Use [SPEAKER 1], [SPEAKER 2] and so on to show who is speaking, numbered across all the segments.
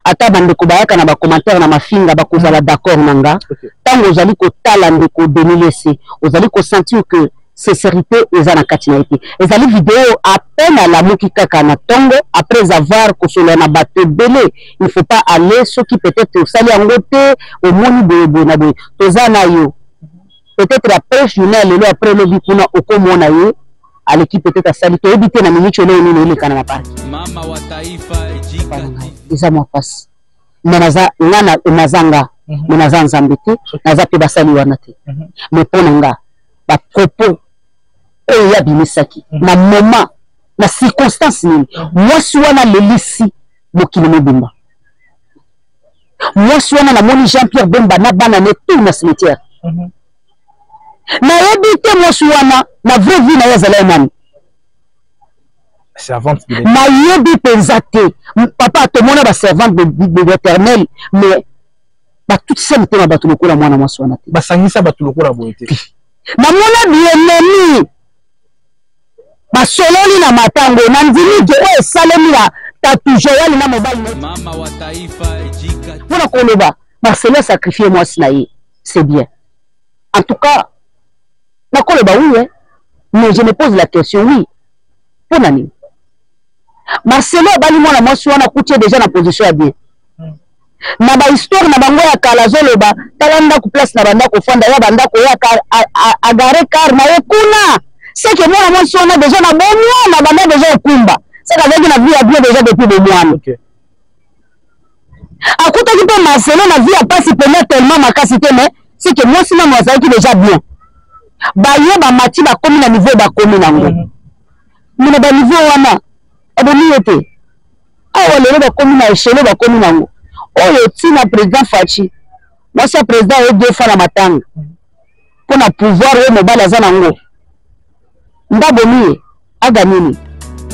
[SPEAKER 1] Ata bandeko bayaka na bacommentaire na mafinga, bakozala d'accord na nga. Ntango ozali kotala ndeko Denis Lese, ozali kosentir que sincérité eza na kati na ye te. Ezali video à peine alamuki kaka na ntongo, après avoir kosolola na bato ebele. Il faut pas aller, soki peut-être osali yango te, omoni boye boye na boye, toza na yo. Peut-être après journée ya lelo, après lobi kuna okomona ye aleki, peut-être asali, toyebi te na minute eloko nini elekana na parki.
[SPEAKER 2] Mama wa taifa Ejika TV.
[SPEAKER 1] Eza mwa mpasi, mais naza nga naza nga, mais naza Nzambe te, naza mpe basali wana te. Mais mpo na nga, bapropos oyo ye abimisaki na moment, na circonstance nini, mwasi wana alelisi mokili mobimba. Mwasi wana, namoni Jean Pierre Bemba na bana ne tout na cimetière. Nayebi te mwasi wana na vraie vie na ye azala ye nani.
[SPEAKER 3] Servante de
[SPEAKER 1] Nayebi mpenza te, papa. Tomona baservante de l'Éternel, mais batutisa mitema bato lokola mwana mwasi wana te.
[SPEAKER 3] Basangisa bato lokola boye te.
[SPEAKER 1] Namona bienemi basololi na matango, na ndimi ke oyo esalemi na tatu Joel na mobali na ye.
[SPEAKER 2] Mama wa taifa Ejika
[SPEAKER 1] Mpona koloba Marcelo asacrifie mwasi na ye, c'est bien. En tout cas nakoloba oui, hein. Mais je me pose la question, oui, mpona nini Marcelo abali mwana mwasi wana, akuti ye déjà na position ya bien? Na bahistoire na bango ya kala, azoloba: tala ndako, place na bandako ofanda ya bandako oyo agarer car na ye kuna. Seke mwana mwasi wana déjà na bomwana banda déjà okumba, seke azalaki na vie ya bien déjà depuis bomwana. Akutaki mpe Marcelo na vie ya pasi pena tellement makasi te, mais seke mwasi nano azalaki déjà bien. Baye bamati, bakomi na niveau bakomi nango. Mais na baniveau wana abomi ye te. Awa lelo bakomi na echelo bakomi nango oyo, ntina président Fatshi, mwasi ya président oyo deux fois na matanga mpo na pouvoir oyo mobali aza nango, ndabomi ye aga nini.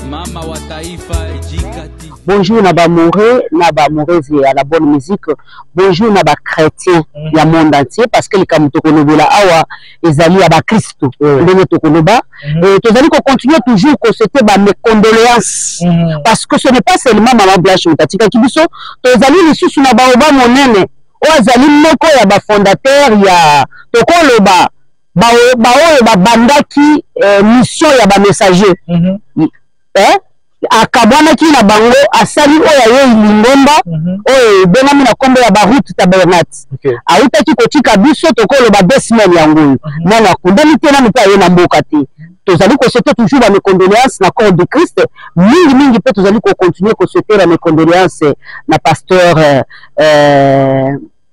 [SPEAKER 2] Mama wa taifa Ejika TV.
[SPEAKER 1] Bonjour na baamoureux na baamoureuse ya la bonne musique, bonjour na bachrétien ya monde entier, parce que likambo tokolobela awa ezali ya bakristo. Ndenge tokoloba, tozali kocontinue toujours kosouhaiter bames condoléances, parce que ce n'est pas seulement mama Blanche moto atikaki biso. Tozali lisusu na baoba monene oyo azali moko ya bafondateur ya, tokoloba, baoyo babandaki mission ya bamessager. Eh? Akabwanaki na bango, asali oyo ayei lingomba oyo ebengami na nkombo ya Baruti Tabernacle. Awutaki kotika biso, tokoloba 2 semaines yango oyo. Nano akundami te, nano mpe aye na mboka te. Tozali kosouhaiter toujours bames condoléances na corps de Christ mingimingi, mpe tozali kocontinue kosouhaiter bames condoléances na pasteur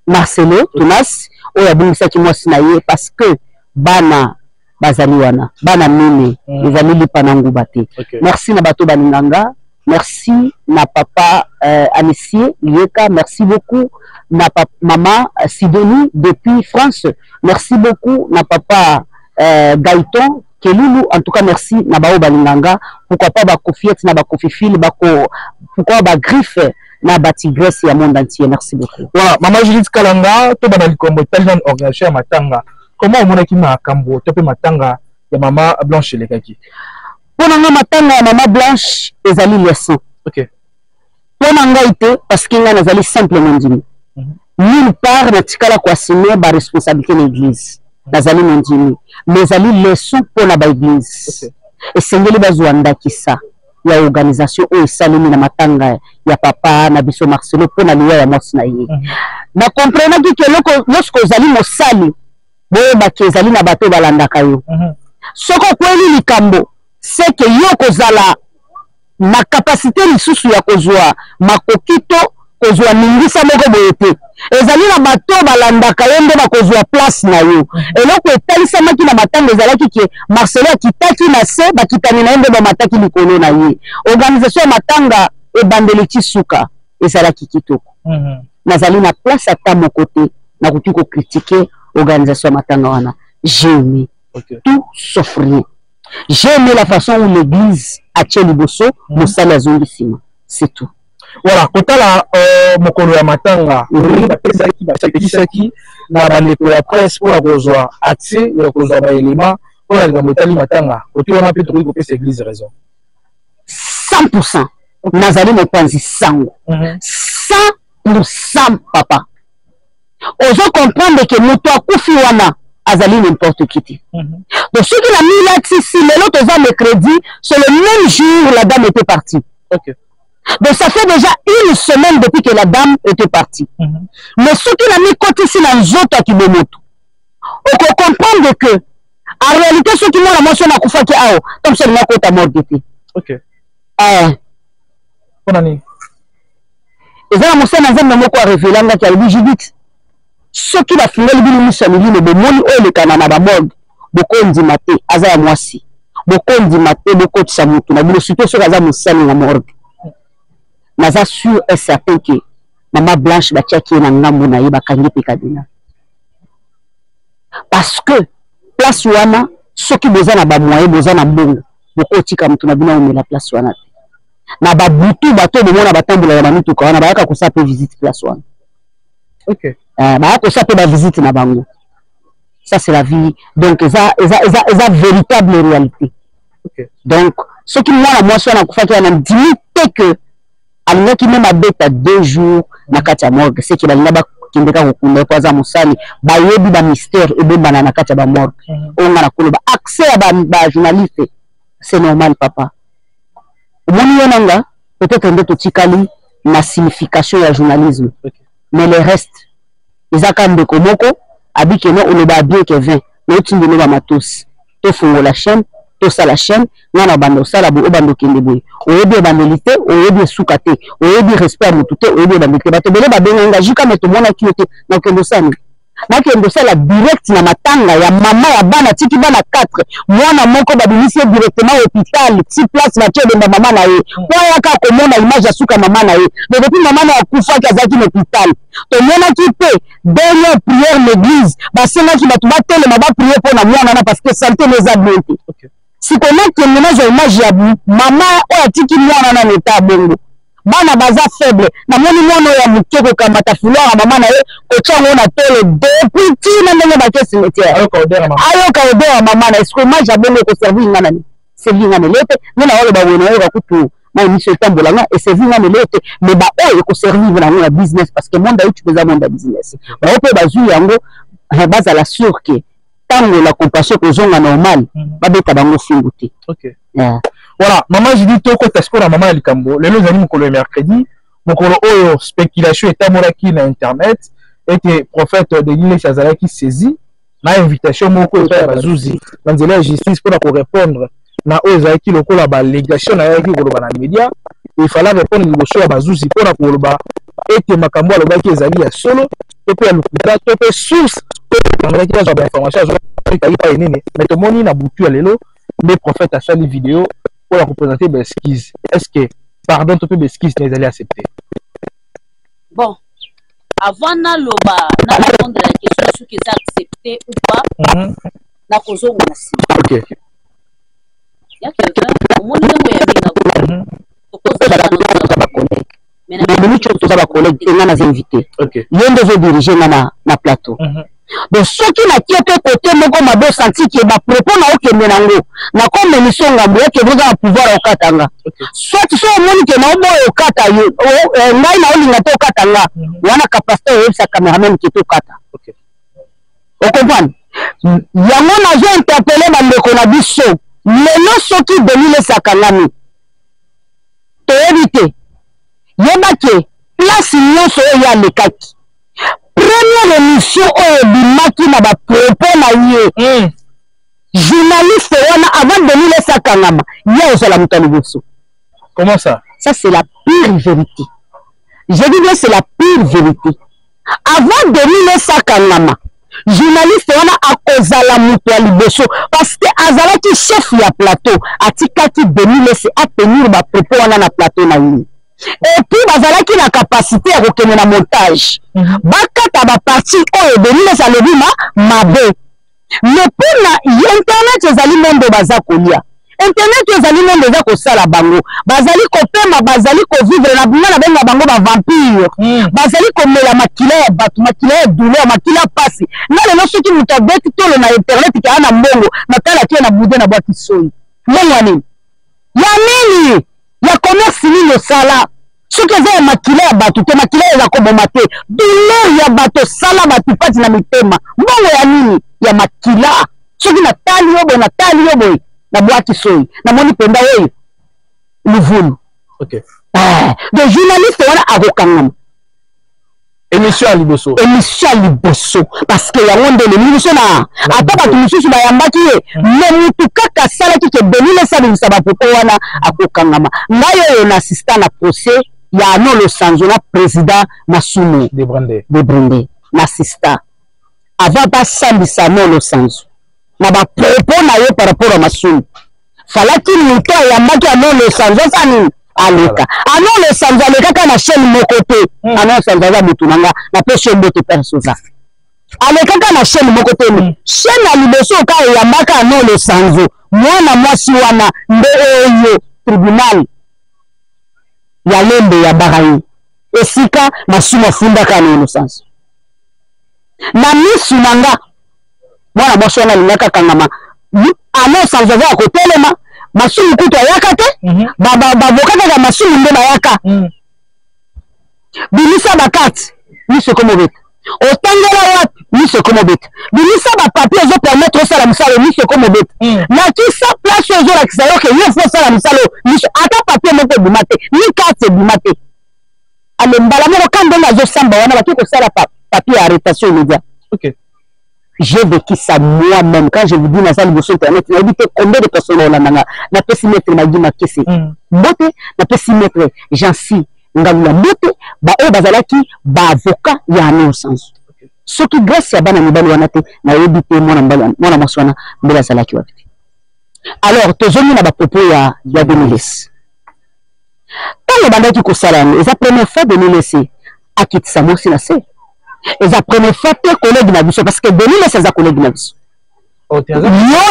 [SPEAKER 1] Marcelo Tonas oyo abungisaki mwasi na ye, parce que bana bazali wana, bana mine, ezali lipa na nguba te. Merci na bato balinganga, merci na papa Anisie Lieka, merci beaucoup na mama Sidonie depuis France, merci beaucoup na papa Gaëton Kelulu. En tout cas merci na bao balinganga, pourquoi pas bakofiette na bakofifile bako, pourquoi bagriffe na batigresse ya monde entier. Merci beaucoup.
[SPEAKER 3] Voilà, mama Judith Kalanga, tobanda likambo etali nanu organisation ya matanga. Comment omonaki makambo to mpe matanga ya mama Blanche elekaki?
[SPEAKER 1] Mpo na nga, matanga ya mama Blanche ezali leçon. Mpo na ngai te, parce que ngai nazali simple mondimi. Nulle part natikala koassume baresponsabilité na église. Nazali mondimi, mais ezali leçon mpo na baéglise. Esengeli bazwa ndakisa ya organisation oyo esalemi na matanga ya papa na biso Marcelo mpo na liwa ya mwasi na ye. Na comprenaki ke eloko, lorsque ozali mosali, boyebaki ezali na bato oyo balandaka yo. Soki okweli likambo, seke yo kozala na capacité lisusu ya kozwa makoki to kozwa ningisa moko boye te. Ezali na bato oyo balandaka yo nde bakozwa place na yo. Eloko etalisamaki na matanga ezalaki ke Marcelo akitaki na se, bakitani na ye nde bamataki likolo na ye. Organisation ya matanga, ebandeli ti suka, ezalaki kitoko. Nazali na place ata moko te nakoki kocritiquer organisation ya matanga wana. J'ai aimé tout sauf rien. J'ai aimé la façon où l'église atie liboso, mosali azongi nsima, c'est tout.
[SPEAKER 3] Voilà, kotala mokolo ya matanga, ndenge bapesaki, bapekisaki na bandeko ya presse mpona kozwa accès ya kozwa baelema mpona likambo etali matanga, kote wana mpe tokoki kopesa église raison?
[SPEAKER 1] 100. Nazali mopanzi sango. 100. Pour papa, ozo comprendre que moto akufi wana azali n'importe qui te. Donc soki na milatisi lelo, toza mercredi, c'est le même jour la dame était partie. Donc ça fait déjà une semaine depuis que la dame était partie. Mais soki na mikotisi na nzoto ya kibomoto, okocomprendre que en réalité, soki mwana mwasi oyo akufaki awa, to mosu alinga kota morgue te.
[SPEAKER 3] Mpona nini?
[SPEAKER 1] Eza na mosala na Nzambe moko arevelangaki, alobi: "Judith, soki bafungoli bino miso ya milimo, bomoni oyo elekana na bamorgue, bokondima te. Aza ya mwasi, bokondima te bokotisa motu na bino, surtout soki aza mosali na morgue." Naza sûr et certain que mama Blanche batiaki ye na ngambo na ye, bakangi mpe cadenas, parce que place wana, soki boza na bamoyen, boza na mbongo, bokotika motu na bino aomela place wana te. Na babutu, bato bomona batambolaka bamituka wana, bayaka kosala mpe visite place wana. Baya kosala mpe bavisite na bango. Ça, c'est la vie. Donc eza véritable réalité. Donc soki mwana mwasi wana akufaki wana, ndimi te que alingaki même abeta 2 jours na kati ya morgue. Seke balinga bakende kaka kokunda ye, po aza mosali, bayebi bamystère ebombana na kati ya bamorgue. Oyo nga na koloba, accès ya bajournaliste, c'est normal. Papa, omoni yo na nga, peut-être nde totikali na signification ya journalisme. Mais le reste eza ka ndeko moko abikeno oloba bien Kevin, naotindelo bamatosi, tofungola chaîne, tosala chaîne. Nga na banda osala boye, obanda okende boye, oyebi ebandeli te, oyebi esuka te, oyebi respect ya motu te, oyebi ebandeli te. Bato ebele babengai nga jika me tomonaki yo te. Nakende osala nini? Nakende osala direct na matanga ya mama ya bana, tiki bana 4, mwana moko babimisi ye directement hôpital ti place batie ebemba mama na ye, mpo ayaka komona image ya suka mama na ye. Donc depuis mama na ye akufaki, azalaki na hôpital. Tomonaki mpe dernière prière l'église, basengaki bato batelema, baprier mpo na mwana wana, parce que santé no eza bien te. Sikoyo nakende nazwa image ya mama oyo atiki mwana nano eta bongo, bana baza faible. Namoni mwana oyo ya moke kokamata foulard ya mama na ye, kotia yango na tolo depuis ntina ndenge bake cimetière, ayoka odeur ya mama na ye. Sikoyo image ya bongo ekoservir nga nani? Servir nga lelo te. Nde na oloba boye, nayoka kutu na émission etambola nga, eservir nga lelo te, mais baoyo ekoservir nango na business, parce que monde ya YouTube eza monde ya business. Bao mpe bazwi yango, bazala sûr que ntango la compassion ekozonga normal, babeta bango fimbu te.
[SPEAKER 3] Voilà, mama Judith, tokota sikoyo na mama ya likambo. Lelo ezali mokolo ya mercredi, mokolo oyo spéculation etambolaki na internet ete prophète Denis Lessie azalaki saisi na invitation moko epai ya bazuzi na nzela ya justice mpona korépondre na oyo ezalaki lokola ballégation na yaki koloba na média. Efala répondre liboso ya bazuzi mpona koloba ete makambo alobaki ezali ya solo to mpe ya lokuta, to mpe source oyo azwa bainformation azwaki epai nini. Mais tomoni na butu ya lelo nde prophète asali video mpona koprésenter baexcuse. Est ce que pardon to mpe baexcuse na ezali accepté?
[SPEAKER 4] Bon, avant naloba, na répondre la question soki eza accepté ou pas, nakozonga na nsima. Ya Kevin, omoni ndenge oyaminga, tokozala
[SPEAKER 1] bacollègue, mais minute oyo toza bacollègue te. Nga naza invité, yo nde ozodirige nga na plateau. Donc soki natie mpe kote moko mabe, osanti ke bapropos na okende nango nakomemisa ngambo, okende, oza na pouvoir ya okata nga. Soit so omoni ke naoboya okata yo, ngai naolinga te okata nga, wana capacité oyebisa cameraman ke tokata. Ocomprendre yango? Nazo interpeller bandeko na biso lelo: soki Denis Lessie akangami, toyebi te. Yeba ke place nyonso oyo ye alekaki, première émission oyo ebimaki na bapropos na ye, journaliste wana, avant Denis Lessie akangama, ye ozala moto ya liboso.
[SPEAKER 3] Comment ça?
[SPEAKER 1] Ça, c'est la pire vérité. Je dis bien, c'est la pire vérité. Avant Denis Lessie akangama, journaliste wana akozala moto ya liboso, parce que azalaki chef ya plateau, atikaki Denis Lessie atenir bapropos wana na plateau na ye. Et puis bazalaki na capacité ya kokende na montage, bakata bapartie oyo Denis Lessie alobi ma mabe. Mais mpona internet, ezali monde baza kolia. Internet ezali monde eza kosala bango bazali kopema, bazali kovivre na nga. Nabenga bango bavampire. Bazali komela makila ya bato, makila ya douleur, makila ya pasi. Nga lelo, soki moto abeti tolo na internet kaya na mbongo, natalaki ye na bude, na bwaki soi. Mbongo ya nini? Ya nini? Ya commerce nini osala? Soki eza ya makila ya bato te, makila eza koboma te. Douleur ya bato sala bato pasi na mitema. Mbongo ya nini? Ya makila. Soki natali yo boye, natali yo boye, nabwaki soyi, namoni mpenza oyo luvulu.
[SPEAKER 3] Okay.
[SPEAKER 1] Eh, donc journaliste wana akokangama.
[SPEAKER 3] Émission ya liboso.
[SPEAKER 1] Émission ya liboso parce que yango nde elemi biso na ata bato mosusu bayambaki ye, mais mutu kaka asalaki ke Denis Lessie abimisa bapropos wana akokangama. Ngai oyo na assistant na procès ya Arnaud Losanzo na président Masumu
[SPEAKER 3] de Brande.
[SPEAKER 1] De Brande na assistant avant basambisa Arnaud Losanzo na bapropos na ye par rapport ya Masumu, falaki moto ayambaki Arnaud Losanzo asala nini? Aleka. Arnaud Losanzo alekaka na chaîne moko te. Arnaud Losanzo aza motu na nga, napesi yo mbote persoza. Alekaka na chaîne moko te. Chaîne ya liboso ka eyambaka Arnaud Losanzo, mwana mwasi wana nde oyo tribunal ya Lembe ya Barayi, esika Masumu afundaka Arnaud Losanzo. Na misu na nga, mwana mwasi wana alingaka akangama. Arnaud Losanzo aza ya kotelema, Masumu kutu ayaka te. Bavoka kaka Masumu nde bayaka. Bimisa bakarte, miso ekomobeta. Otangela wapi, miso ekomobeta. Bimisa bapapier ezopermettre osala mosala, miso ekomobeta. Lakisa place oyo ezolakisa yo ke yo fo osala mosala oyo, miso ata papier moko ebima te, ni carte ebima te. Ale mbala moko ka ndenge azosamba wana, baki kosala papier ya arrestation immédiat. J'ai vécu ça moi-même. Quand je vous dis naza liboso internet, nayebi te combien de personnes baolanda nga. Napesi maître Magi Makese mbote, napesi maître Jansi Ngalula mbote, baoyo bazalaki baavocat ya Arnaud Losanzo. Soki grâce ya bana mibali wana te, nayebi te mwana mobali, mwana mwasi wana mbele azalaki wapi te. Alors tozongi na bapropos ya Denis Lessie. Ntango bandaki kosala yango, eza première fois Denis Lessie akitisa mwasi na se. Eza première fois te collègue na biso, parce que Denis Lessie aza collègue na biso. Yo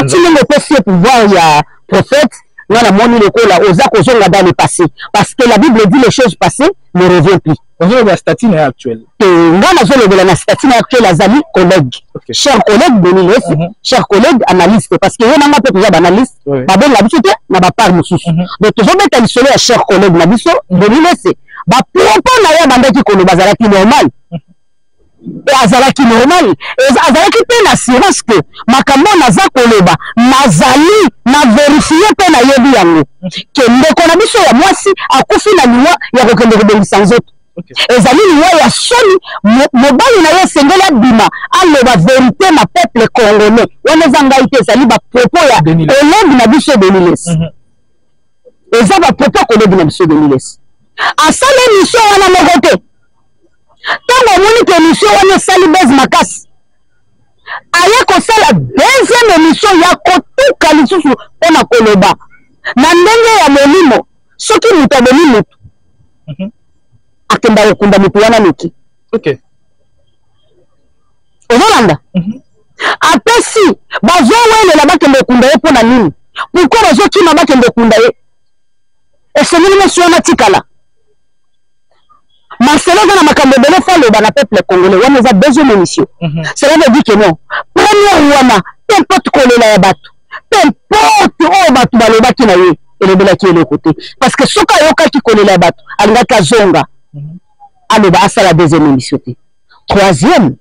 [SPEAKER 1] ti ndenge opesi ye pouvoir ya prophète, nga namoni lokola oza kozonga dans le passé, parce que la Bible dit les choses passées ne revient plus.
[SPEAKER 3] Ozolobela statut na ye actuel?
[SPEAKER 1] Te, nga nazolobela na statut na ye actuel, azali collègue. Cher collègue Denis Lessie, cher collègue analyste, parce que ye nanga mpe toza baanalyste, babenga biso te na bapart mosusu. Donc tozobeta lisolo ya cher collègue na biso Denis Lessie. Bapropos na ye abandaki koloba azalaki normal. Azalaki normal, azalaki mpe na assurance ke makambo naza koloba nazali na vérifie mpe nayebi yango, ke ndeko na biso ya mwasi akufi na liwa ya kokende kobongisa nzoto. Ezali liwa ya soni. Mobali na ye esengeli abima aloba vérité na peuple congolais. Wana eza ngai te, ezali bapropos ya collègue na biso Denis Lessie. Eza bapropos ya collègue na biso Denis Lessie. Asali émission wana moko te. Ntango omoni ke émission wana esali base makasi, aye kosala deuxième émission ya kotuka lisusu mpona koloba na ndenge ya molimo. Soki moto abomi motu, akenda kokunda motu wana noki. Ozolanda? Apesi bazowelela bakende kokunda ye mpona nini? Pourquoi bazokima bakende kokunda ye? Esengeli nyonso wana tikala. Marcelo aza na makambo ebele fo aloba na peuple congolais. Wana eza deuxième émission. Cela veut dire que non, première wana, peu importe kolela ya bato, peu importe oyo bato balobaki na ye, elobelaki eloko te, parce que soki ayokaki kolela ya bato, alingaki azonga aloba asala deuxième émission te. Troisième,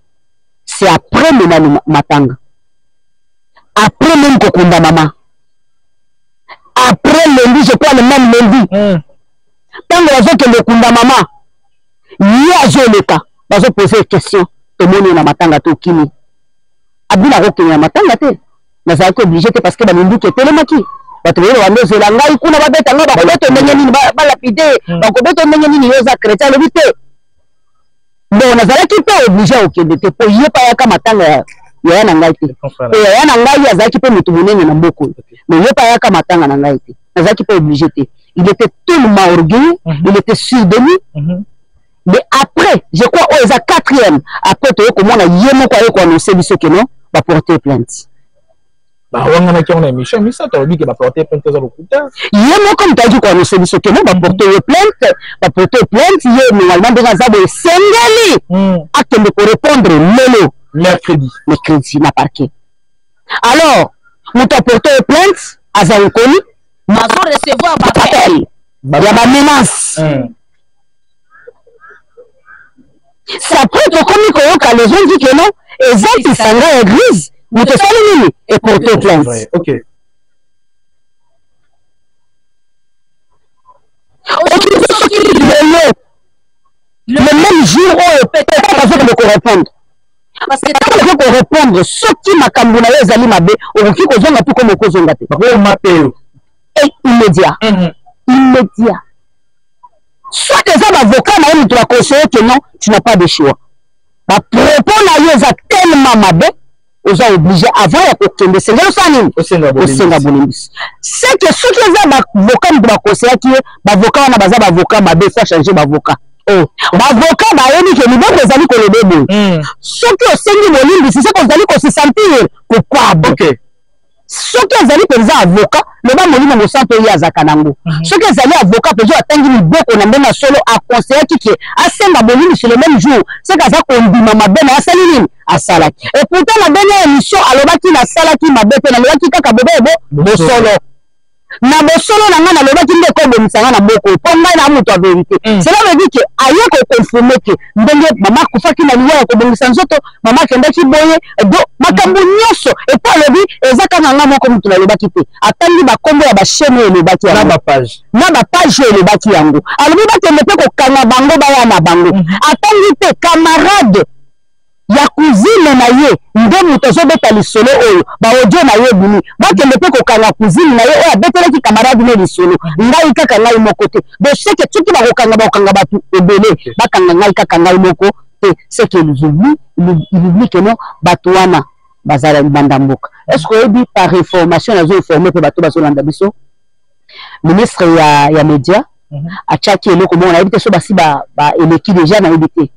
[SPEAKER 1] c'est après mena matanga, après même kokunda mama, après lundi, je crois le même lundi, ntango bazokende kunda mama, ye azoleka, bazopose question: tomoni na matanga te, okimi. Abila akokende na matanga te, nazalaki obligé te, parce que baminduki etelemaki, bato bayeba bando ozela ngai kuna, babeta ngai, bakobeto ndenge nini, balapide, bakobeto ndenge nini, yo oza chrétien. Alobi te. Bon, nazalaki mpe obligé okende te, po ye mpe ayaka matanga ya yaya na ngai te, po yaya na ngai azalaki mpe moto monene na mboka oyo, mais ye mpe ayaka matanga na ngai te, nazalaki mpe obligé te. Il était tellement orgueilleux, il était sûr de lui. Mais après, je crois oyo eza quatrième, après toye komona ye moko aye koannonce biso ke non, baporte plainte.
[SPEAKER 3] Bawanganaki yango na émission misato, alobi ke baporte plainte eza lokuta.
[SPEAKER 1] Ye moko moto ayaki koannonce biso ke non, baporte ye plainte, baporte plainte ye. Normalement ndenge aza boye, esengeli akende korépondre lelo.
[SPEAKER 3] Mercredi.
[SPEAKER 1] Mercredi na parquet. Alors moto aporte ye plainte aza nkoni.
[SPEAKER 4] Azo recevoir
[SPEAKER 1] appel ya bamenace. C'est après tokomi koyoka les gens dit que non, eza lisanga ya église moto esali nini eporte plainte.
[SPEAKER 3] Okay.
[SPEAKER 1] Soki lelo le même jour oyo peut-être azokende korépondre, parce que ntango okoki korépondre soki makambo na yo ezali mabe, okoki kozonga to komi okozonga te.
[SPEAKER 3] Bakoma pe
[SPEAKER 1] et immédiat, immédiat. Soit eza bavocat na ye moto baconseille que non, tu n'as pas de choix, bapropos na yo eza tellement mabe, oza obligé avant ya kokende esengeli osala nini?
[SPEAKER 3] Osenga
[SPEAKER 1] bolimbisi. C'est que soki eza bavocat moto baconseillaki ye, bavocat wana baza bavocat mabe, faut changer bavocat.
[SPEAKER 3] Oh.
[SPEAKER 1] Bavocat bayebi ke miboko ezali koloba boye, soki osengi bolimbisi, soki ozali kose sentir coupable. Soki ezali mpenza avocat, loba Molimo Mosantu oyo azalaka nango, soki ezali avocat mpenza oyo atangi miboko na ndenge ya solo, aconseillaki ke asenga bolimbisi le même jour, soki aza kondima mabe na asali nini asalaki. Et pourtant na dernière émission alobaki: nasalaki mabe te, nalobaki kaka bobe bo bosolo, na bosolo na ngai nalobaki nde ekobomisa ngai na moko, mpo ngai na moto ya vérité. Cela veut dire ke aye koconfirmer ke ndenge mama akufaki na liwa ya kobongisa nzoto, mama akendaki boye do makambo nyonso. Epo alobi eza kaka ngai moko moto nalobaki te, atangi bakombo ya bachaîne oyo elobaki
[SPEAKER 3] na
[SPEAKER 1] yango
[SPEAKER 3] bapage,
[SPEAKER 1] na bapage oyo elobaki yango. Alobi bakende mpe kokanga bango, baya na bango. Atangi te camarade ya cousine na ye nde moto azobeta lisolo oyo, baaudio na ye ebimi, bakende mpe kokanga cousine na ye oyo abetelaki camarade ne lisolo. Ngai kaka ngai moko te. Donc c'est que soki bakokanga, bakokanga bato ebele, bakanga ngai kaka ngai moko te. C'est que il oublie que non, bato wana bazala libanda mboka. Est ce que oyebi, par information nazo informe mpe bato bazolanda biso, ministre ya média atiaki eloko moko, nayebi te so basi ba eleki déjà, nayebi te.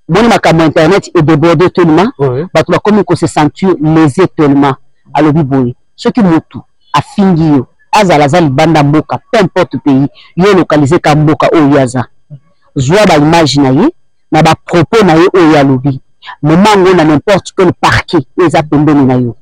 [SPEAKER 1] Boni makambo internet edéborde tellement, bato bakomi kose sentir lésé tellement. Alobi boye: soki motu afingi yo, azala aza libanda mboka, peu importe pays, yo localise ka mboka oyo ye aza, zwa baimage na ye na bapropos na ye oyo alobi, mema yango na n'importe quel parquet oyo eza pembeni na yo.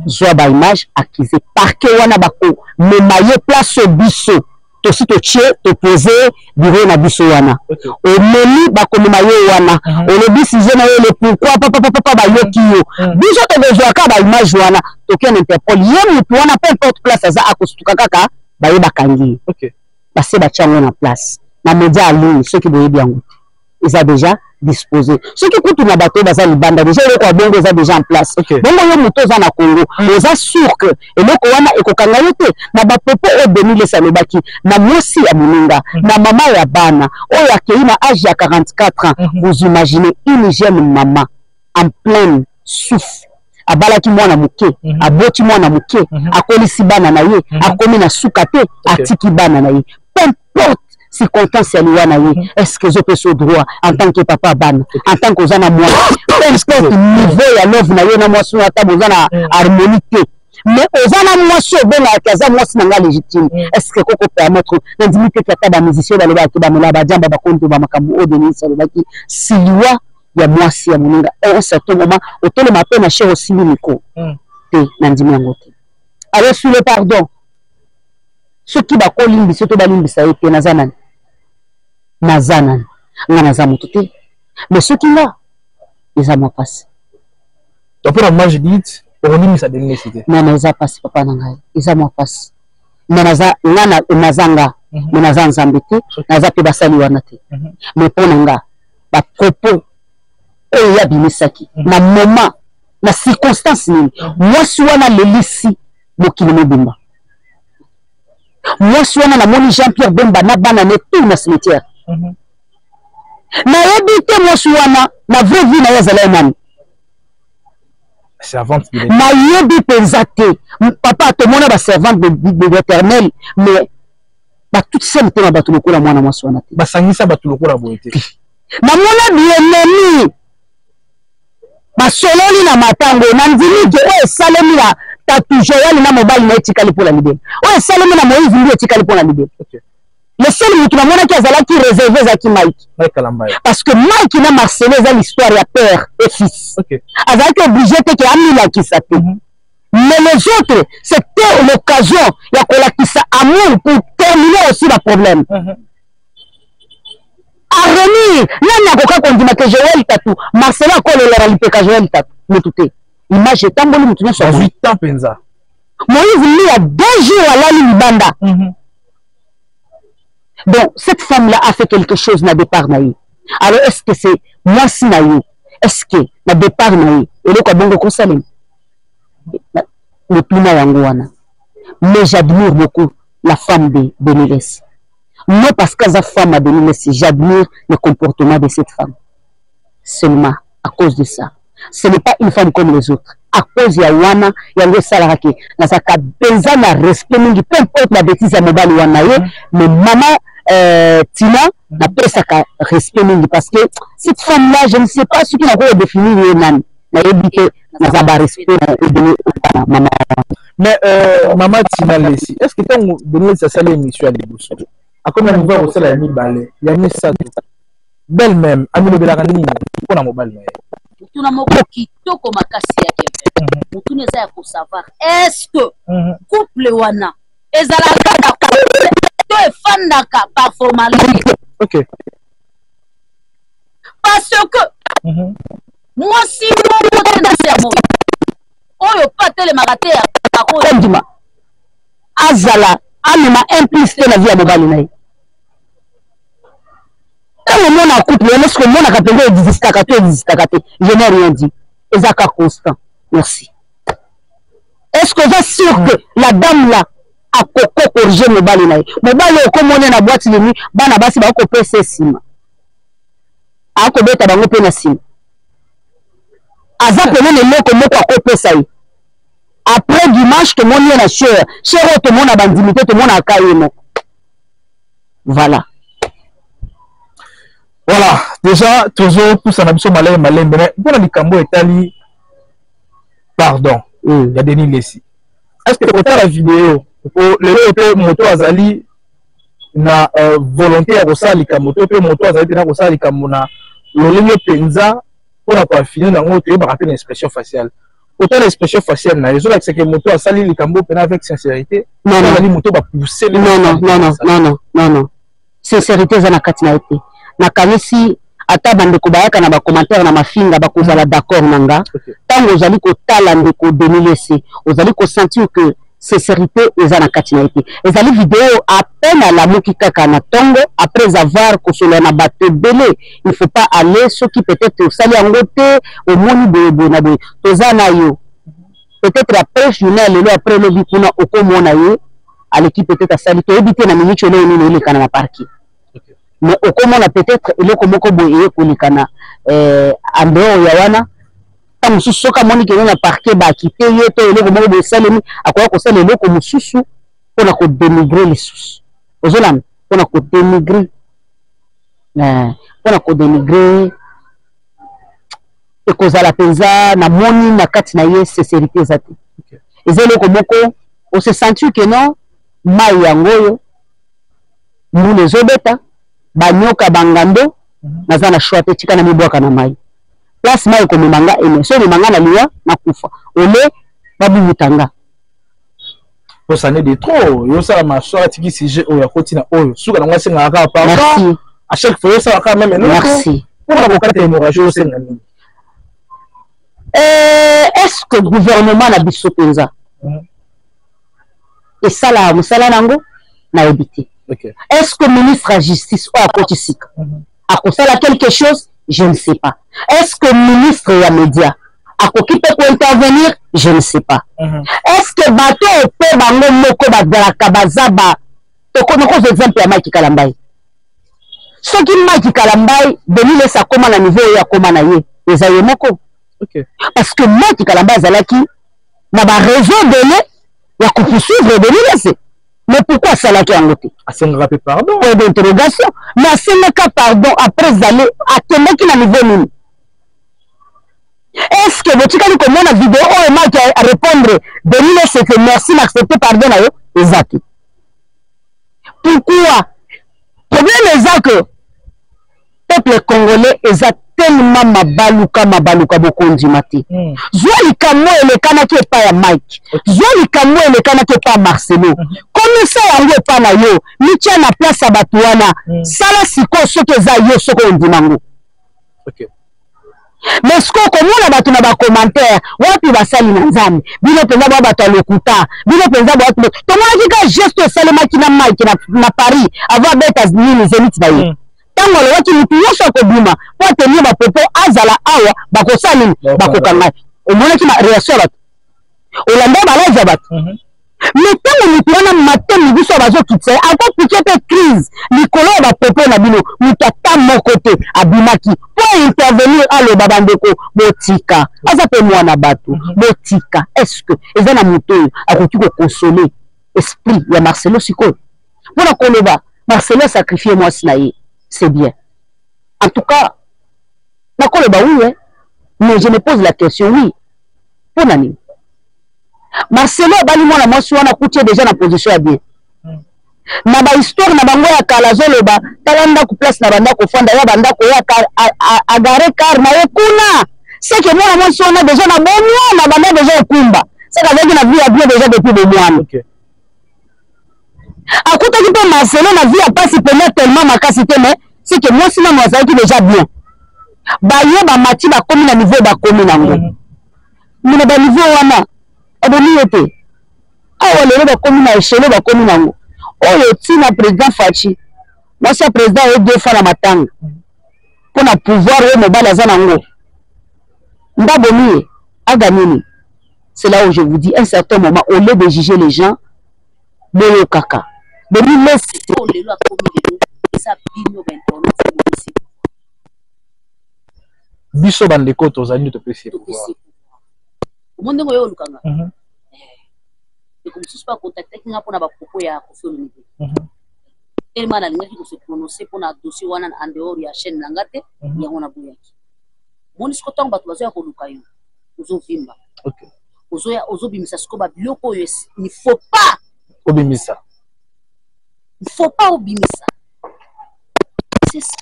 [SPEAKER 1] Zwa baimage, accuse parquet wana, bakomema ye place biso tosi totie, topose bureau na biso wana. Omemi, bakomema ye wana, olobi sujet na yo, le pourquoi, papapapapa, bayoki yo. Biso tokozwaka baimage wana, toke na Interpol. Ye motu wana, peu importe place aza, akosutuka kaka baye bakangi ye. Base batia yango na place na média en ligne. Soki boyebi yango te, eza déjà disposé. Soki kutu na bato oyo baza libanda, déjà eloko ya bongo eza déjà en place. Bongo yo moto oza na Congo, oza sûr que eloko wana ekokanga yo te na bapropos oyo Denis Lessie alobaki na mwasi ya moninga, na mama ya bana oyo akei na age ya 44 ans? Vous imaginez une jeune mama en pleine souffle, abalaki mwana moke, aboti mwana moke, akolisi bana na ye, akomi na suka te, atiki bana na ye, peu importe circonstance ya liwa na ye, est ce que ezopesa yo droit en tant que papa bana, en tant que oza na mwana, peu importe niveau ya love na yo na mwasi oyo, ata boza na harmonie te, mais oza na mwasi obengaka aza mwasi na nga légitime, est ce que koko permettre? Nandimi te ata bamusicien balobaki bamela badiamba, bakonto bamakambo oyo Denis alobaki siliwa ya mwasi ya moninga. Un certain moment otelema mpe na cher, osili micro te, nandimi yango te. Alors sur le pardon, soki bakolimbisa to balimbisa ye te, naza nani? Naza nani? Nga naza moto te, mais soki nga, eza mwa mpasi.
[SPEAKER 3] Donc mpona moi Judith, okolimbisa Denis Lessie te?
[SPEAKER 1] Non, eza mpasi, papa na ngai, eza mwa mpasi. Mais naza nga, naza nga, mais naza Nzambe te, naza mpe basali wana te. Mais mpo na nga, bapropos oyo ye abimisaki na moment, na circonstance nini, mwasi wana alelisi mokili mobimba. Mwasi wana, namoni Jean Pierre Bemba na bana ne tout na cimetière. Nayebi te mwasi wana na vraie vie na ye azala ye nani.
[SPEAKER 3] Servante?
[SPEAKER 1] Nayebi mpenza te, papa. Tomona baservante de l'Éternel, mais batutisa mitema bato lokola mwana mwasi wana te.
[SPEAKER 3] Basangisa bato lokola boye te.
[SPEAKER 1] Namona bienemi basololi na matango. Nandimi ke oyo esalemi na tatu Joel na mobali na etikali mpo na libela, oyo esalemi na Moïse mbi etikali mpo na libela. Le seul motu namonaki azalaki réservé ezalaki Mike, parce que Mike na Marcelo eza l'histoire ya père et fils. Azalaki obligé te ke amilakisa te. Mais les autres, c'était l'occasion ya kolakisa amour pour terminer aussi baproblème. Avenir nani akoka kondima ke Joël Tatu Marcelo akolela na lipeka Joël Tatu mutu te image etamboli mutu nyonso
[SPEAKER 3] azwi temps mpenza.
[SPEAKER 1] Moïse Mbiya 2 jours alali libanda. Donc cette femme là a fait quelque chose na départ na ye. Alors est-ce que c'est mwasi na ye, est-ce que na départ na ye eloko ya bongo ekosalema? Motuna yango wana. Mais j'admire beaucoup la femme de Denis Lessie. Non parce qu'aza femme ya Denis Lessie, j'admire le comportement de cette femme. Seulement à cause de ça. Ce n'est pas une femme comme les autres. À cause ya wana yango esalaka ke nazalaka mpenza na respect mingi, peu importe la bêtise ya mobali wana ye, mais maman Tina napesaka respect mingi parce que cette femme là, je ne sais pas soki nakoki kodéfinir ye nani, nayebi ke naza ba respect na ebele na mama wana.
[SPEAKER 3] Mais mama Tina Lessie, est-ce que ntango Denis Lessie asali émission ya liboso, akomi na niveau ya kosala ya mibale, ya misato, belle même amilobelaka nini mpona mobali na ye?
[SPEAKER 4] Motuna moko kitoko makasi ya Kevin. Motuna eza ya kosavoir est-ce que couple wana ezalaka na couple to efandaka par formalité? Parce que mwasi moko te na se ya moi oyo mpe atelemaka te ya
[SPEAKER 1] kondima azala amema implice te na vie ya mobali na ye. Ntango omona couple wana, soki omonaka mpenza existaka to existaka te, je n'ai rien dit, eza ka constant. Merci. Est-ce que oza sûr que la dame là akoko corriger mobali na ye? Mobali oyo okomona na boîte de nuit, bana basi bakopesa nsima, akobeta bango mpe na nsima, aza pene na eloko moko akopesa ye. Après dimanche tomoni ye na chere chere oyo tomona bandimi te, tomonaka ye moko. Voilà.
[SPEAKER 3] Voilà, déjà tozopusana biso malembe malembe, mais mpona likambo etali pardon ya Denis Lessie, est-ce que kotala video po lelo mpe moto azali na volonté ya kosala likambo to mpe moto azali mpena kosala likambo na lolenge mpenza mpona koaffiner nango, toyebaka mpe na expression faciale. Kotala expression faciale na ye ezolakisa ke moto asali likambo mpena avec sincérité?
[SPEAKER 1] Non, non.
[SPEAKER 3] Azali moto bapousse?
[SPEAKER 1] Non, non, non, non, non, non, non, non, sincérité eza na kati na ye te. Nakanisi ata bandeko bayaka na bacommentaire na mafinga bakozala d'accord na nga. Ntango ozali kotala ndeko Denis Lessie, ozali kosentir que sincérité eza na kati na ye te. Ezali video à peine alamuki kaka na ntongo après avoir kosolola na bato ebele. Il faut pas aller, soki peut-être osali yango te, omoni boye boye na boye, toza na yo. Peut-être après journée ya lelo, après lobi kuna, okomona ye aleki, peut-être asali, toyebi te na minute eloko nini elekana na parquet, mais okomona peut-être eloko moko boye eye kolekana en dehors ya wana. Ntango mosusu soki amoni kende na parquet baakite ye to eloko moko boye esalemi, akoya kosala eloko mosusu mpona kodénigrer lisusu. Ozolanda, mpona kodénigrer ekozala mpenza. Namoni na kati na ye sincérité eza te. Eza eloko moko ose sentir ke non, mai yango oyo mbula ezobeta, banyoka bangando, naza na choix te, tika na mibwaka na mai. Place mai ekomema nga eme, so emema nga na liwa, nakufa ole babubuta nga.
[SPEAKER 3] Posane de trop yosala maso atiki sujet oyo akoti na oyo suka nango asengaka kaka pardon.
[SPEAKER 1] Merci.
[SPEAKER 3] À chaque fois yosala kaka même eloko.
[SPEAKER 1] Merci.
[SPEAKER 3] Mpona kokata hémorragie osenga nini?
[SPEAKER 1] Est-ce que gouvernement na biso mpenza esalaka mosala nango? Nayebi te. Est-ce que ministre ya justice oyo akoti sika akosala quelque chose? Je ne sais pas. Est-ce que ministre ya média akoki mpe kointervenir? Je ne sais pas. Est-ce que bato oyo mpe bango moko bazalaka baza ba nakozwa exemple ya Mike Kalambai. Soki Mike Kalambai, Denis Lessie akóma na niveau oyo akóma na ye, eza ye moko. Parce que Mike Kalambai azalaki na baraison ebele ya kopoursuivre Denis Lessie, mais pourquoi asalaki yango te?
[SPEAKER 3] Asengaka mpe pardon.
[SPEAKER 1] Point d'interrogation. Mais asengaka pardon après ale akendaki na niveau nini? Est ce que botikali komona video oyo Mike arépondre Denis Lessie que merci, na accepte pardon na yo? Eza te. Pourquoi? Problème eza que peuple congolais eza Tellement mabaluka mabaluka, bokondima te. Zwa likambo elekanaki epai ya Mike, zwa likambo elekanaki epai ya Marcelo, komisa yango epai na yo, mitia na place ya bato wana. Sala sikoyo soki eza yo, soki ondima yango. Mais sikoyo komona bato na bacommentaire, wapi basali na Nzambe? Bino mpenza bwa bato ya lokuta, bino mpenza bwa tomonaki ka geste esalemaki na Mike na Paris avant abeta nini, Zénith na ye. Ntango alobaki motu nyonso akobima mpo atenir bapropos, azala awa, bakosala nini? Bakokanga. Omonaki réaction ya bato, olanda balive ya bato. Mais ntango motu wana matemi biso bazokitisa ye, akopiquer mpe crise likolo ya bapropos na bino. Moto ata moko te abimaki mpo intervenir, aloba: "Bandeko, botika, aza mpe mwana bato, botika." Est ce que eza na moto oyo akoki koconsoler esprit ya Marcelo sikoyo mpona koloba Marcelo asacrifier mwasi na ye? C'est bien, en tout cas nakoloba oui, hein? Mais je me pose la question, oui, mpona nini Marcelo abali mwana mwasi wana, akuti ye déjà na position ya bien? Na bahistoire na bango ya kala, azoloba: "Tala ndako, place na bandako ofanda ya bandako oyo agarer car na ye kuna." Seke mwana mwasi wana déjà na bomwana banda déjà ekumba, seke azalaki na vie ya bien déjà depuis bomwana. Akutaki mpe Marcelo na vie ya pasi pena tellement makasi te, mais seke mwasi nano azalaki déjà bien. Baye bamati, bakomi na niveau bakomi nango. Mais na baniveau wana abomi ye te. Awa lelo bakomi na échelle bakomi nango oyo, ntina président Fatshi, mwasi ya président oyo deux fois na matanga mpo na pouvoir oyo mobali aza nango, ndabomi ye aga nini? C'est là où je vous dis, un certain moment, au lieu de juger les gens, boyokaka bomilesi.
[SPEAKER 4] Lelo akomi, lelo eza bino bainternet bopesi.
[SPEAKER 3] Biso bandeko tozali nde topesi ye pouvoir.
[SPEAKER 4] Topesi pouvoir. Omoni ndenge oyo olukanga. Ndeko mosusu mpe acontactaki nga mpona bapropos ya Koffi Olomide. Tellement nalingaki kose prononcer mpona dossier wana en dehors ya chaîne na nga te. Yango naboyaki. Omoni siko, ntango bato bazoya koluka yo, ozovimba. Ozoya, ozobimisa siko babiloko oyo il faut pas
[SPEAKER 3] obimisa.
[SPEAKER 4] Il faut pas obimisa, c'est ça.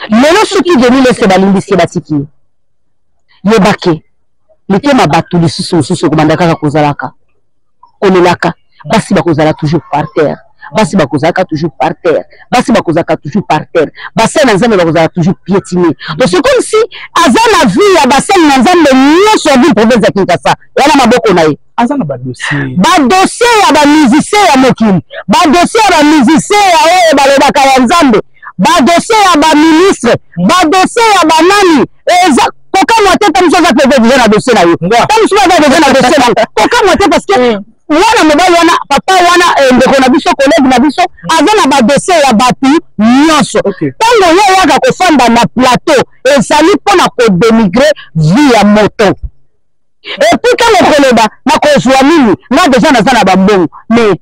[SPEAKER 1] Lelo soki Denis Lessie balimbisi ye, batiki ye, yebake mitema bato lisusu mosusu ekobanda kaka kozalaka kolelaka. Basi bakozala toujours par terre, basi bakozalaka toujours par terre, basi bakozalaka toujours par terre, basali na Nzambe bakozala toujours piétiné. Donc c'est comme si aza na vie ya basali na Nzambe nyonso ya ville province ya Kinshasa eya na maboko na ye.
[SPEAKER 3] Aza na badossier.
[SPEAKER 1] Badossier ya bamusicien ya mokili, badossier ya bamusicien ya oyo balobaka ya Nzambe, badossier ya baministre, badossier ya banani. Eza kokamwa te. Ta mosu aza peut déjà na dossier na yo.
[SPEAKER 3] Nga.
[SPEAKER 1] Ta mosusu aza déjà na dossier na yo. Kokamwa te, parce que mwana mobali wana, papa wana, ndeko na biso, collègue na biso, aza na badossier ya bato nyonso. Ntango ye oyaka kofanda na plateau, ezali mpona kodénigrer vie ya moto. Et puis ntango koloba nakozwa nini, nga déjà naza na bambongo. Mais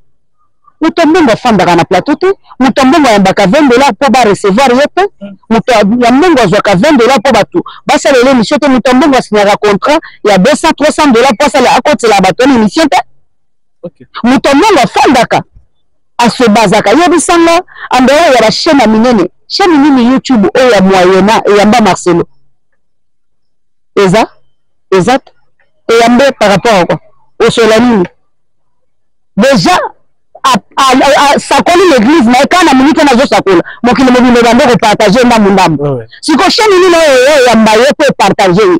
[SPEAKER 1] moto mbongo afandaka na plateau te. Moto ya mbongo ayambaka 20 $ mpo barecevoir ye te. Moto ya mbongo azwaka 20 $ mpo bato basalela émission te. Moto ya mbongo asignaka contrat ya 200, 300 $ mpo asala, akotela bato wana émission te. Moto ya mbongo afandaka, asobazaka. Yebisanga, andeo ya bachaîne ya minene, chaîne nini YouTube oyo ya moyena eyamba Marcelo? Eza te. Eyambe par rapport à quoi? Osola nini? Déjà asakoli l'église na ye kaka na minute wana, azosakola, mokili mobimba ebande kopartager ndambu ndambu. Siko chaîne nini oyo eyamba ye mpo epartager ye,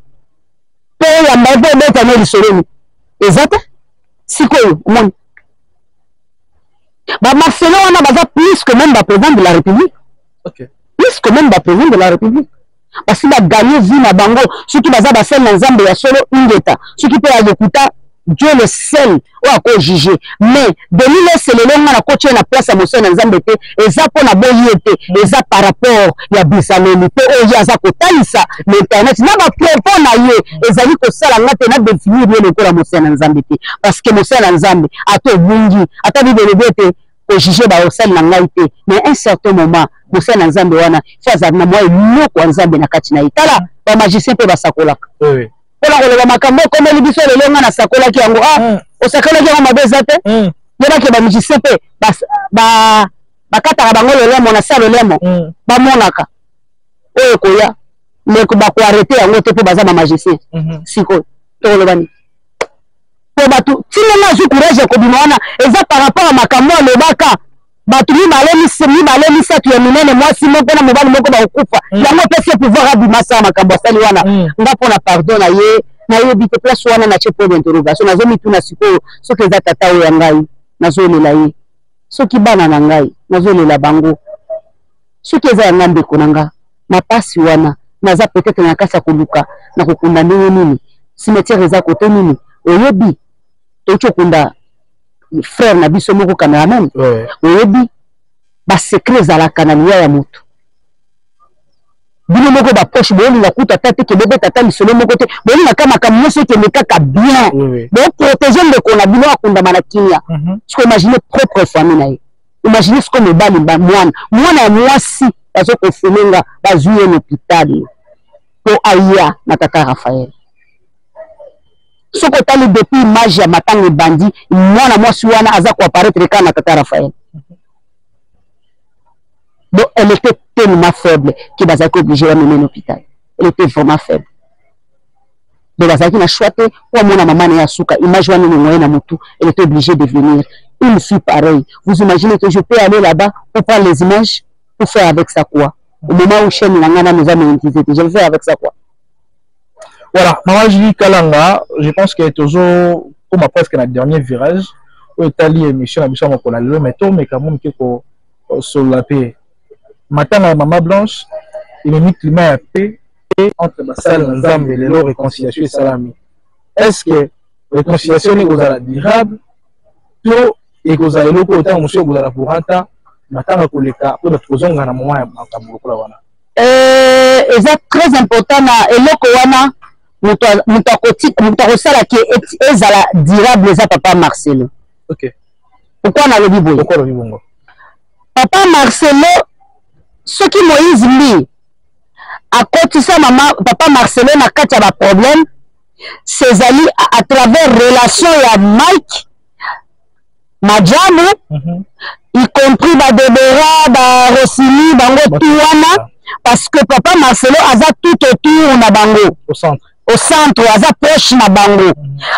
[SPEAKER 1] mpo eyamba ye, mpo ebeta no lisolo nini? Eza te. Sikoyo omoni bamarcelo wana baza plus que même baprésident de la République. Plus que même baprésident de la République. Basi bagagner vie na bango. Soki baza basali na Nzambe ya solo, ingeta. Soki mpe ya lokuta, Dieu le seul oyo akojuger. Mais Denis Lessie, lelo nga nakoti ye na place ya mosali na Nzambe te. Eza mpo na boyi ye te, eza par rapport ya bizaleli mpe oyo ye aza kotalisa na internet na bapropos na ye. Ezali kosala nga te na définir ye lokola mosali na Nzambe te, parce que mosali na Nzambe, ata obungi, ata Bible elobi ete kojuger baosali na ngai te, mais un certain moment mosali na Nzambe wana fo azala na mwa eloko ya Nzambe na kati na ye. Tala, bamagicien mpe basakolaka mpona koloba makambo ekomeli biso lelo. Nga nasakolaki yango. Ah, osakolaki yango, mabe eza te. Yebaki bamusicien mpe bakataka bango lolemo na sa lolemo. Bamonaka. Oyo ekoya, mais bakoarrêter yango te mpo baza bamagicien. Sikoyo tokoloba nini? Po bato ntina azwi courage ya kobima wana eza par rapport ya makambo alobaka. Bato mibale, mibale, misato ya minene, mwasi moko na mobali moko, bakokufa. Yango apesi ye pouvoir abima, asala makambo asali wana. Nga mpo na pardon na ye, nayebi te place wana natie point d'interrogation. Nazomituna sikoyo, soki eza tata oyo ya ngai nazolela ye, soki bana na ngai nazolela bango, soki eza ya nga ndeko na nga, mapasi wana naza peut-être na kati ya koluka na kokunda ndenge nini, cimetière eza kote nini. Oyebi, touti okunda frère na biso moko cameraman. Oyebi basecret ezalaka na liwa ya moto. Bino moko baproche bolinga kuta ata te ke bobeta ata lisolo moko te, bolingaka makambo nyonso ekende kaka bien. Boprotéger ndeko na bino akundama na kimia. Siko imagine propre famille na ye, imagine siko mobali, mwana, mwana ya mwasi bazokonfirmer nga bazwi ye na hôpital mpo aya na tata Raphaël. Soki otali depuis image ya matanga ebandi, mwana mwasi wana aza koapparaître kaka na tata Raphaël. Donc elle était tellement faible que bazalaki obligé bameme na hôpital. Elle était vraiment faible, donc bazalaki na choix te po amona mama na ye asuka. Image wana elongo ye na motu, elle était obligée de venir. Une fille pareille, vous imaginez que je peux aller là-bas pour prendre les images, pour faire avec ça quoi? Au moment où chaîne na ngai nano eza monétisé te, je vais faire avec ça quoi?
[SPEAKER 3] Voilà, Maman Julie Kalanga, je pense que toujours comme presque na dernier virage oyo etali émission na biso ya mokolo ya lelo, mais tomeka mo moke kosolola mpe matanga ya Mama Blanche ememi climat ya paix entre basali na Nzambe. Lelo réconciliation esalami. Est ce que réconciliation wana ekozala durable to ekozala eloko oyo ntango mosusu ekozala courant, matanga koleka mpo bato kozonga na moment ya makambo lokola wana?
[SPEAKER 1] Eza très important na eloko wana. Moto akosala ke ezala durable eza papa Marcelo. Pourquoi nalobi boye?
[SPEAKER 3] Pourquoi olobi bongo?
[SPEAKER 1] Papa Marcelo, soki Moïse Mbi akotisa mama papa Marcelo na kati ya baproblème, sezali à travers relation ya Mike Majamu, y compris badebora, barosili, bango tu wana, parce que papa Marcelo aza tout autour na bango.
[SPEAKER 3] Au centre.
[SPEAKER 1] Au centre, aza proche na bango.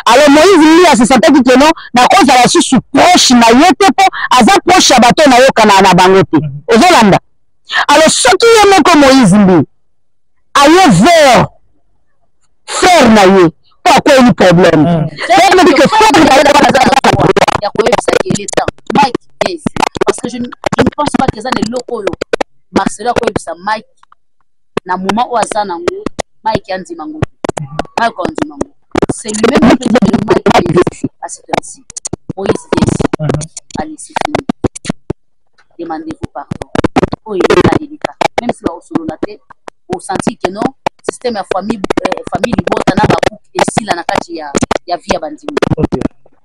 [SPEAKER 1] Alors Moïse Mbi asesentaki ke non, nakozala susu proche na ye te mpo aza proche ya bato nayokana na bango te. Ozolanda? Alors soki ye moko Moïse Mbi aye vers frère na ye mpo akweli problème, mm. que frère na ye
[SPEAKER 4] ya koyebisa ye temps Mike, yes, parce que je ne pense pas que eza na eloko oyo Marcelo akoyebisa Mike na moment oyo aza nango. Mike andima ngo, Mike andima ngo. C'est lui-même qui peut dire que Mike, à cette heure-ci, Moïse vient ici, allez, c'est fini, demandez-vous pardon. Oyo eleka eleka, même si baosolola te, osenti que non, système ya famille, famille libota na bakuke esila na kati ya vie ya bandimi.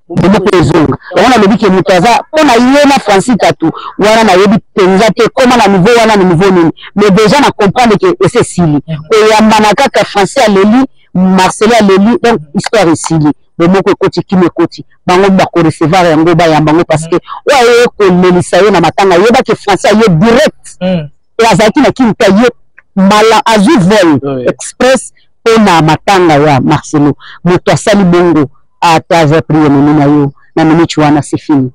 [SPEAKER 1] Moko ezonga yango. Nalobi ke moto aza mpo na ye na Francis Tatu wana, nayebi mpenza te koma na niveau wana, na niveau nini, mais déjà na comprendre ke ese esili koyambana kaka. Francis aleli, Marcelo aleli, donc histoire esili, bomoko ekoti, kima ekoti. Bango bakorecevoir yango, bayamba yango, parce que oyo aye kolelisa ye na matanga, ayebaki Francis aye direct e azalaki na kini te, aye mbala azwi vol express mpona matanga ya Marcelo. Moto asali bongo, ata aza prier memi na yo na minute wana, c'est fini.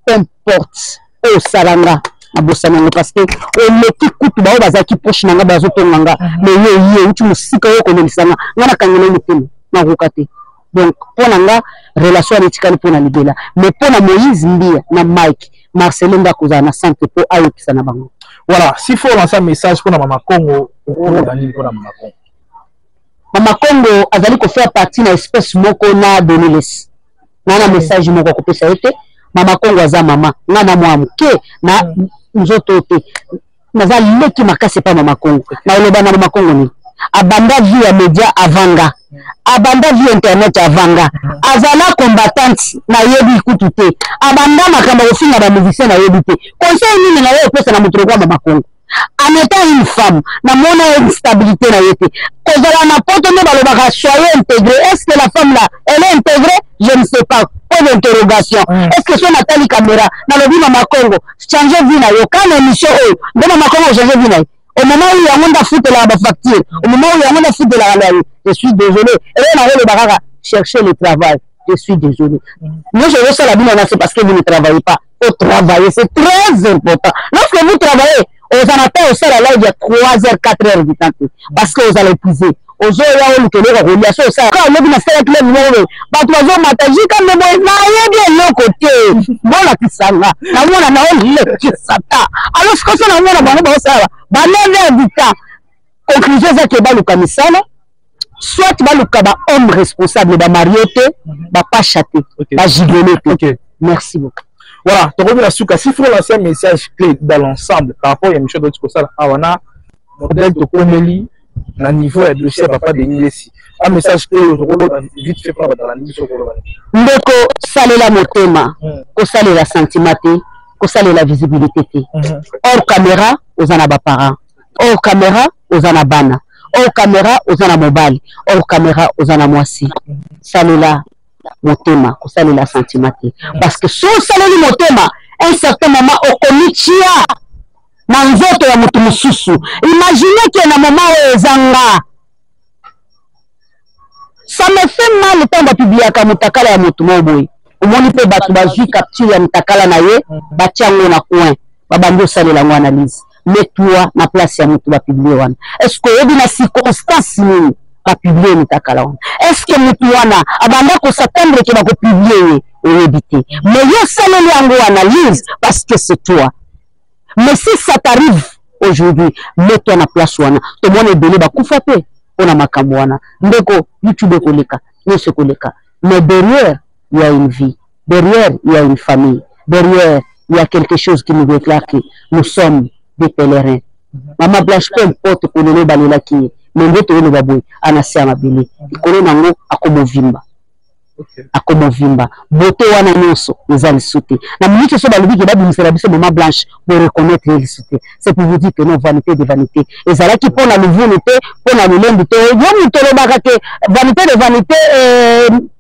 [SPEAKER 1] Peu importe oyo osala nga, nabosani yango, parce que oleki kutu bao bazalaki proche na nga, bazotonga nga, mais ye ye uti mosika oyo kolelisa nga, nga nakangela motema, nakoka te. Donc mpo na nga, relation wana etikali mpo na libela. Mais mpo na Moïse Mbia na Mike, Marcelin nde akozala na centre mpo ayokisa na bango.
[SPEAKER 3] Voilà, s'il faut lancer un message mpona Mama Congo, okoloba nini mpona Mama Congo?
[SPEAKER 1] Mama Congo azali kofaire partie na espèce moko na Doniles na message moko akopesa ye te. Mama Congo aza mama nga na mwa moke na nzoto te, naza leki makasi epa Mama Congo. Naloba na Mama Congo nini? Abanda vie ya média avant nga, abanda vie internet avant nga, azala combattante, nayebi kutu te. Abanda makambo ya kofinga bamusicien, nayebi te. Conseil nini na ye opesa na moto lokola Mama Congo en étant une femme? Namona ye stabilité na ye te. Kozala na poto nde balobaka soyez intégré. Est ce que la femme là, elle est intégrée? Je ne sais pas, point d'interrogation. Est ce que so natali caméra, nalobi Mama Congo, change vie na yo, kana émission oyo nde Mama Congo change vie na ye? Au moment où yango nde afutelaka bafacture, au moment où yango nde afutelaka loyer, je suis désolé. Eloko nakoloba kaka, chercher le travail. Je suis désolé. Nyonso ezosala bino wana, c'est parce que vous ne travaillez pas. Faut travailler, c'est très important. Lorsque vous travaillez, oza na temps osala live ya 3 heures, 4 heures du temps te, parce que ozala épuisé, ozoya oluka eloko ya kolia. So osala kaka lobi nasalaki live moko boye, bato bazomata jika me boye, nayebi eloko te, bolakisanga namona naolekisa ta. Alors sikoso namona bango baosala ba 9 heures du temps. Conclusion eza ke baluka misala, soit baluka ba homme responsable, bamarie te, bapasha te, bagigolo te. Merci beaucoup.
[SPEAKER 3] Voilà, tokomi na suka. S'il faut lancer un message clé dans l'ensemble par rapport ya émission toti kosala awa na modèle tokomeli na niveau ya dossier ya papa Denis Lessi, un message clé oyo tokoloba vite fait mpona bato balandi biso, koloba?
[SPEAKER 1] Ndeko, salela motema, kosalela sentiment te, kosalela visibilité te. Hors caméra oza na baparent, hors caméra oza na bana, hors caméra oza na mobali, hors caméra oza na mwasi. Salela motema, kosalela sentiment te, parce que so osaleli motema, un certain moment okomitia na nzoto ya moto mosusu. Imagine ke na moment oyo eza nga, ça me fait mal ntango bapubliaka motakala ya moto moko boye. Omoni mpe bato bazwi capture ya motakala na ye, batia yango na coin, babandi osalela yango analyse. Mets-toi na place ya moto bapublie wana. Est ce que oyebi na circonstance nini bapublie motakala wana? Est ce que motu wana abanda kos'attendre ke bakopublie ye? Oyebi te, mais yo osaleli yango analyse parce que c'est toi. Mais si ça t'arrive aujourd'hui, mets-toi na place wana. Tomona ebele bakufa mpe mpona makambo wana. Ndeko, YouTube ekoleka, nyonso ekoleka, mais derrière il y a une vie, derrière il y a une famille, derrière il y a quelque chose qui nous déclare que nous sommes des pèlerins. Mama Blanche, peu importe kolelo balelaki ye, mais nde toyoloba boye, ana se ya mabele, likolo nango akomovimba, akomovimba. Bote wana nyonso eza lisu te. Na minute so balobi ke babimisela biso mama Blanche, boreconnaître ye lisu te. C'est pour vous dire que non, vanité de vanité, ezalaki mpo na luvunu te, mpo na lolembu te. Yo moto olobaka ke vanité de vanité,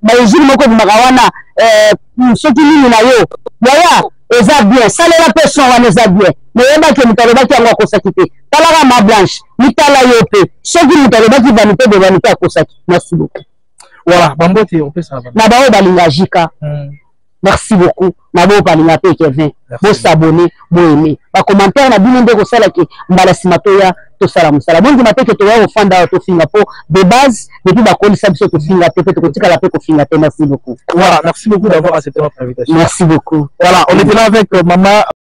[SPEAKER 1] bausine moko ebimaka wana, soki nini na yo yaya eza bien, salela mpe son wana eza bien, mais oyebaki moto alobaki yango akosaki te. Talaka ma Blanche, mitala yo mpe, soki moto alobaki vanité de vanité akosaki. Merci beaucoup.
[SPEAKER 3] Voilà, bambote opesa
[SPEAKER 1] na baoyo balinga jika. Merci beaucoup na baoyo balinga mpe Kevin. Bos'abonner, boaimer, bacommentaire na bino nde kosalaki mbala nsima toya tosala mosala. Bondima te ke toya kofanda awa tofinga, mpo de base depuis bakolisa biso tofinga te, mpe tokotikala mpe kofinga te. Merci beaucoup.
[SPEAKER 3] Voilà, merci beaucoup d'avoir accepté notre invitation.
[SPEAKER 1] Merci beaucoup.
[SPEAKER 3] Voilà, on était là avec maman.